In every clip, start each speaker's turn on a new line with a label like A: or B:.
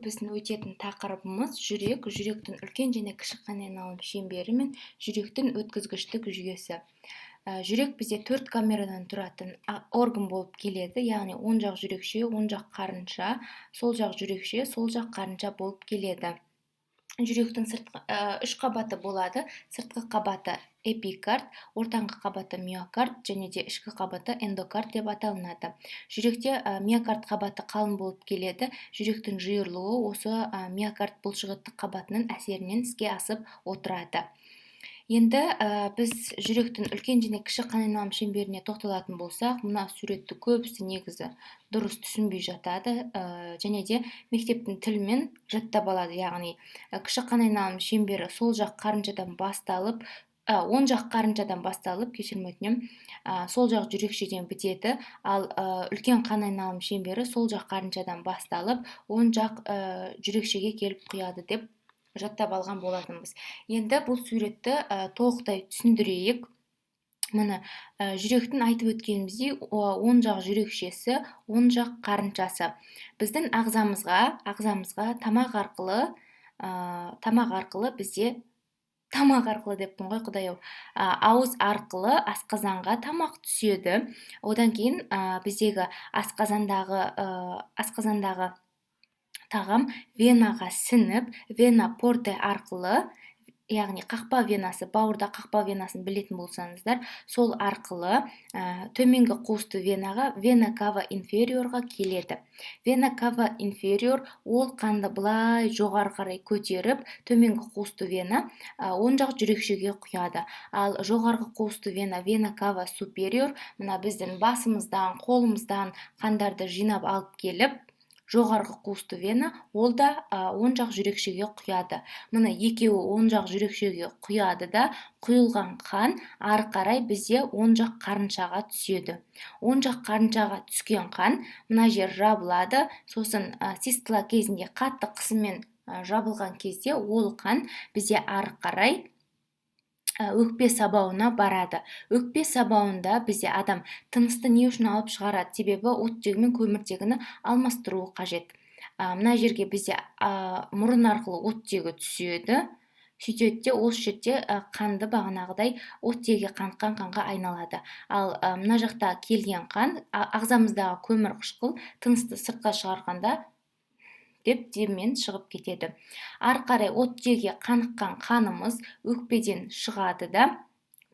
A: Біздің өтетін тақырыбымыз жүрек, жүректің үлкен және кіші қан айналым шеңбері мен жүректің өткізгіштік жүйесі. Жүрек бізде төрт камерадан тұратын орган болып келеді, яғни оң жақ жүрекше, оң жақ қарынша, сол жақ жүрекше, сол жақ қарынша болып келеді. Жүректің сыртқы үш қабаты болады: сыртқы қабаты эпикард, ортаңғы қабаты миокард және де ішкі қабаты эндокард деп аталынады. Жүректе миокард қабаты қалың болып келеді. Жүректің жиырылуы осы миокард бұлшықеттік қабатының әсерінен іске асып отырады. Енді біз жүректің үлкен және кіші қан айналым шеңберіне тоқталатын болсақ, мына суретті көбісі негізі дұрыс түсінбей жатады және де мектептің тілімен жаттап алады. Яғни кіші қан айналым шеңбері сол жақ қарыншадан басталып, оң жақ қарыншадан басталып, кешірім өтінемін, сол жақ жүрекшеден бітеді. Ал үлкен қан айналым шеңбері сол жақ қарыншадан басталып, оң жақ жүрекшеге келіп құяды деп жаттап алған болатынбыз. Енді бұл суретті толықтай түсіндірейік. Міне, жүректің, айтып өткеніміздей, оң жақ жүрекшесі, оң жақ қарыншасы. Біздің ағзамызға тамақ арқылы, бізде тамақ арқылы деппін ғой, құдай ау, ауыз арқылы асқазанға тамақ түседі. Одан кейін біздегі асқазандағы тағам венаға сіңіп, вена порте арқылы, яғни қақпа венасы, бауырда қақпа венасын білетін болсаңыздар, сол арқылы төменгі қуысты венаға, вена кава инфериорға келеді. Вена кава инфериор ол қанды былай жоғары қарай көтеріп, төменгі қуысты вена, оң жақ жүрекшеге құяды. Ал жоғарғы қуысты вена, вена кава супериор, мына біздің басымыздан, қолымыздан қандарды жинап алып келіп, жоғарғы қуысты вена, ол да оң жақ жүрекшеге құяды. Міне, екеуі оң жақ жүрекшеге құяды да, құйылған қан ары қарай бізде оң жақ қарыншаға түседі. Оң жақ қарыншаға түскен қан, мына жер жабылады. Сосын систола кезінде қатты қысыммен жабылған кезде ол қан бізде ары қарай өкпе сабауына барады. Өкпе сабауында бізде адам тынысты не үшін алып шығарады? Себебі оттегі мен көміртегіні алмастыруы қажет. Мына жерге бізде мұрын арқылы оттегі түседі. Сөйтеді де, осы жерде қанды бағанағыдай оттегіге қаныққан қанға айналады. Ал мына жақта келген қан, ағзамыздағы көмір қышқыл тынысты сыртқа шығарғанда деп деммен шығып кетеді. Ары қарай оттегіге қаныққан қанымыз өкпеден шығады да,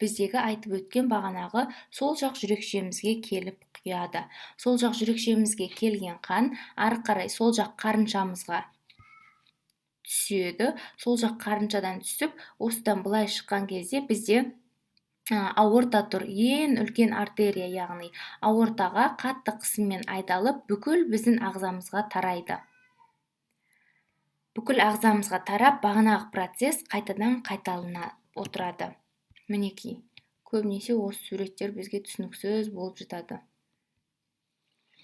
A: біздегі айтып өткен бағанағы сол жақ жүрекшемізге келіп құяды. Сол жақ жүрекшемізге келген қан ары қарай сол жақ қарыншамызға түседі. Сол жақ қарыншадан түсіп, осыдан былай шыққан кезде бізде аорта тұр, ең үлкен артерия, яғни аортаға қатты қысыммен айдалып, бүкіл біздің ағзамызға тарайды. Бүкіл ағзамызға тарап, бағанағы процесс қайтадан қайталана отырады. Мінекей, көбінесе осы суреттер бізге түсініксіз болып жатады.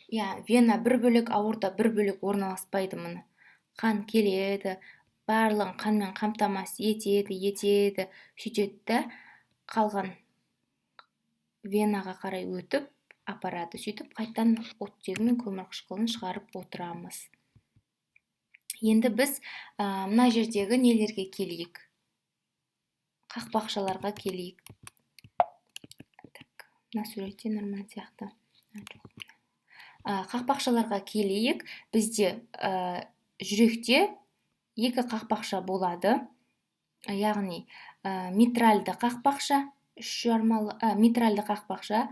A: Иә, вена бір бөлек, аорта бір бөлек орналаспайды. Міне, қан келеді, барлығын қанмен қамтамасыз етеді, сөйтеді да, қалған венаға қарай өтіп апарады. Сөйтіп, қайтадан оттегі мен көмірқышқылын шығарып отырамыз. Енді біз мына жердегі нелерге келейік, қақпақшаларға келейік. Так, мына суретте нормально сияқты. Қақпақшаларға келейік. Бізде жүректе екі қақпақша болады, яғни митральды қақпақша, үш жармалы, митральды қақпақша,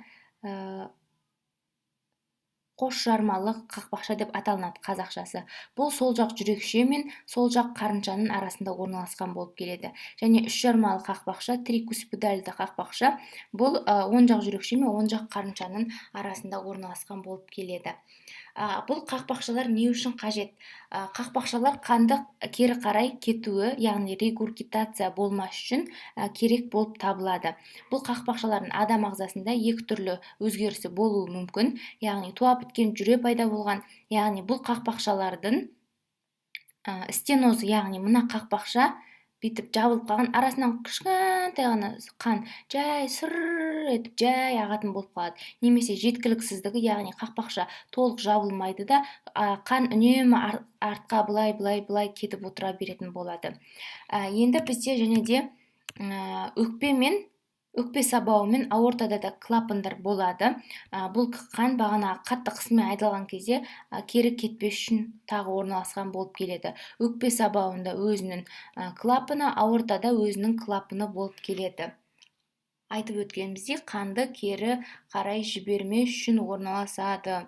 A: қос жармалы қақпақша деп аталынады қазақшасы. Бұл сол жақ жүрекше мен сол жақ қарыншаның арасында орналасқан болып келеді. Және үш жармалы қақпақша, трикуспидальды қақпақша, бұл оң жақ жүрекше мен оң жақ қарыншаның арасында орналасқан болып келеді. Бұл қақпақшалар не үшін қажет? Қақпақшалар қанды кері қарай кетуі, яғни регургитация болмас үшін керек болып табылады. Бұл қақпақшалардың адам ағзасында екі түрлі өзгерісі болуы мүмкін, яғни туа біткен, жүре пайда болған. Яғни бұл қақпақшалардың стенозы, яғни мына қақпақша бүйтіп жабылып қалған, арасынан кішкентай ғана қан жай сыр етіп жай ағатын болып қалады. Немесе жеткіліксіздігі, яғни қақпақша толық жабылмайды да, қан үнемі артқа былай былай былай кетіп отыра беретін болады. Енді бізде және де өкпе мен өкпе сабауы мен аортада да клапандар болады. Бұл қан бағана қатты қысыммен айдалған кезде кері кетпес үшін тағы орналасқан болып келеді. Өкпе сабауында өзінің клапаны, аортада өзінің клапаны болып келеді. Айтып өткеніміздей, қанды кері қарай жібермес үшін орналасады.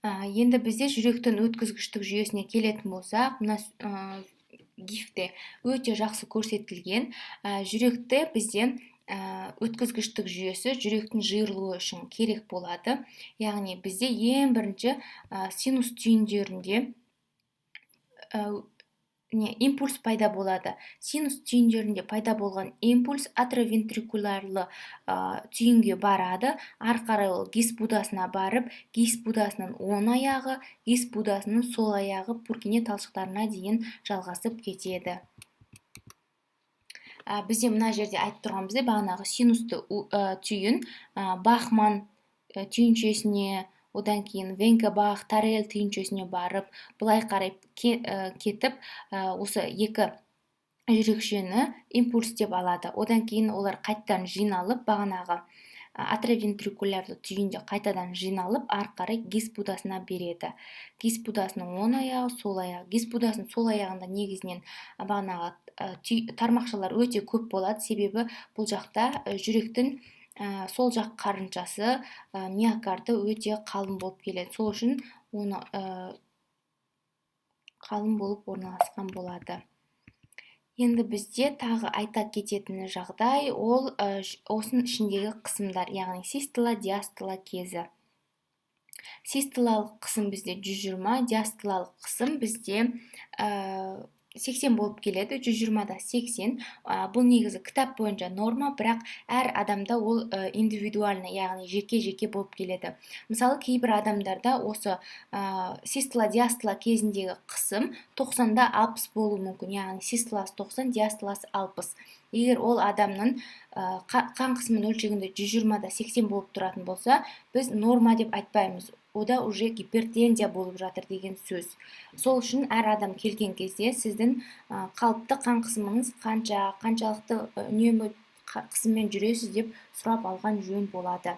A: Енді бізде жүректің өткізгіштік жүйесіне келетін болсақ, мына гифте өте жақсы көрсетілген. Жүректе бізде өткізгіштік жүйесі жүректің жиырылуы үшін керек болады. Яғни бізде ең бірінші синус түйіндерінде не импульс пайда болады. Синус түйіндерінде пайда болған импульс атриовентрикулярлы түйінге барады. Ары қарай ол Гис будасына барып, Гис будасының оң аяғы, Гис будасының сол аяғы Пуркине талшықтарына дейін жалғасып кетеді. Бізде мына жерде айтып тұрғанымыздай, бағанағы синусты түйін Бахман түйіншесіне, одан кейін Венкебах, Торель түйіншесіне барып, былай қарай кетіп, осы екі жүрекшені импульс деп алады. Одан кейін олар қайтадан жиналып, бағанағы атриовентрикулярлы түйінде қайтадан жиналып, ары қарай Гис будасына береді. Гис будасының оң аяғы, сол аяғы. Гис будасының сол аяғында негізінен бағанағы тармақшалар өте көп болады, себебі бұл жақта жүректің сол жақ қарыншасы, миокарды өте қалың болып келеді. Сол үшін оны қалың болып орналасқан болады. Енді бізде тағы айта кететін жағдай ол осының ішіндегі қысымдар, яғни систола, диастола кезі. Систолалық қысым бізде 120, диастолалық қысым бізде 80 болып келеді. 120-да 80. Бұл негізі кітап бойынша норма, бірақ әр адамда ол индивидуально, яғни жеке-жеке болып келеді. Мысалы, кейбір адамдарда осы систола, диастола кезіндегі қысым 90-да 60 болуы мүмкін, яғни систоласы 90, диастоласы 60. Егер ол адамның қан қысымын өлшегенде 120-да 80 болып тұратын болса, біз норма деп айтпаймыз, ода уже гипертензия болып жатыр деген сөз. Сол үшін әр адам келген кезде сіздің қалыпты қан қысымыңыз қанша, қаншалықты үнемі қысыммен жүресіз деп сұрап алған жөн болады.